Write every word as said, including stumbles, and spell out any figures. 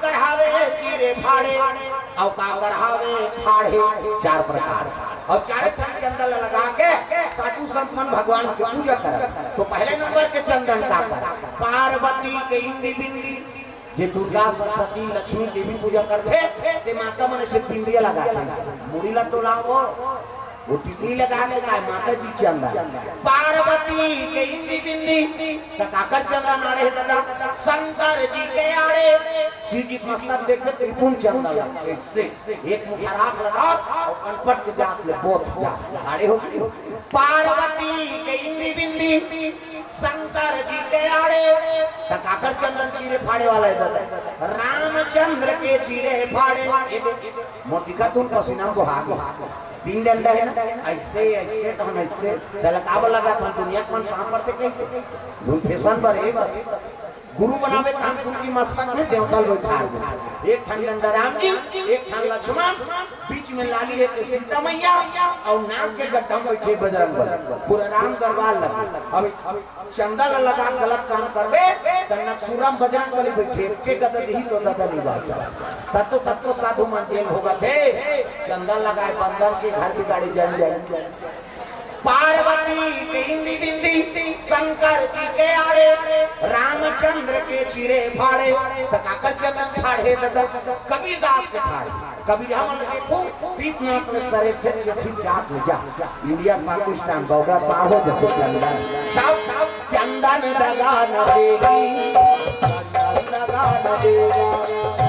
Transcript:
करहावे चीरे फाड़े, अउ का करहावे फाड़े, चार प्रकार। अउ चार ठन चंदन ल लगा के साधु संत मन भगवान के पूजा करत। तो पहले नंबर के चंदन का कर, पार्वती के इंदी बिंदी। जे दुर्गा, सरस्वती, लक्ष्मी, देवी पूजा करथे, ते माता मन से बिंदिया लगाथे, मुड़ी ला डोलावो। वो टिकली लगा के काय माता जी चंदन। पार्वती के इंदी बिंदी, त काकर चंदन आड़े हे दादा? शंकर जी के आड़े। शिव जी के मस्तक देख के त्रिपुंड चंदन लगा। एक मुठा राख लगा अउ कनपट के जात ले बोथ जा। आड़े हो गई। पार्वती के इंदी बिंदी, शंकर जी के आड़े। त काकर चंदन चीरे फाड़े वाला हे दादा? रामचंद्र के चीरे फाड़े। ए दे, मोर दिखा तुम पसीना में बोहा गया। तीन डंडा हे ना, ऐसे, ऐसे, तो हम ऐसे। तेला काबर लगा था दुनिया के मन कहाँ पर थे कहीं के? धुन फैशन पर हे बस। गुरु बनावे तान गुरु की मस्तक में देवता लोग बैठा दे। एक ठन डंडा राम जी, एक ठन लक्ष्मण, बीच में लाली हे ते सीता मैया, अउ नाक के गड्ढा में बैठे बजरंग बली। पूरा राम दरबार लगे। अब, अब चंदा ल लगा गलत काम करबे, त नकसुरा में बजरंग बली बैठे, के गदा दिही तो ददा नहीं बाचा। तब तो, तब तो साधु मन जेल भोगत हे। चंदा लगाए बंदर के घर बिगाड़े जल जाए। पार्वती के इंदी बिंदी, शंकर जी के आड़े, रामचंद्र के चीरे फाड़े, त काकर चंदन फाड़े ददा? कबीरदास के फाड़े। कबीर हमन देखो, दीपनाथ में सरे थे चथी जात में जा। इंडिया पाकिस्तान बॉर्डर पार हो जाते चंदन। तब, तब चंदन डगा न देगी, चंदन डगा न देगा।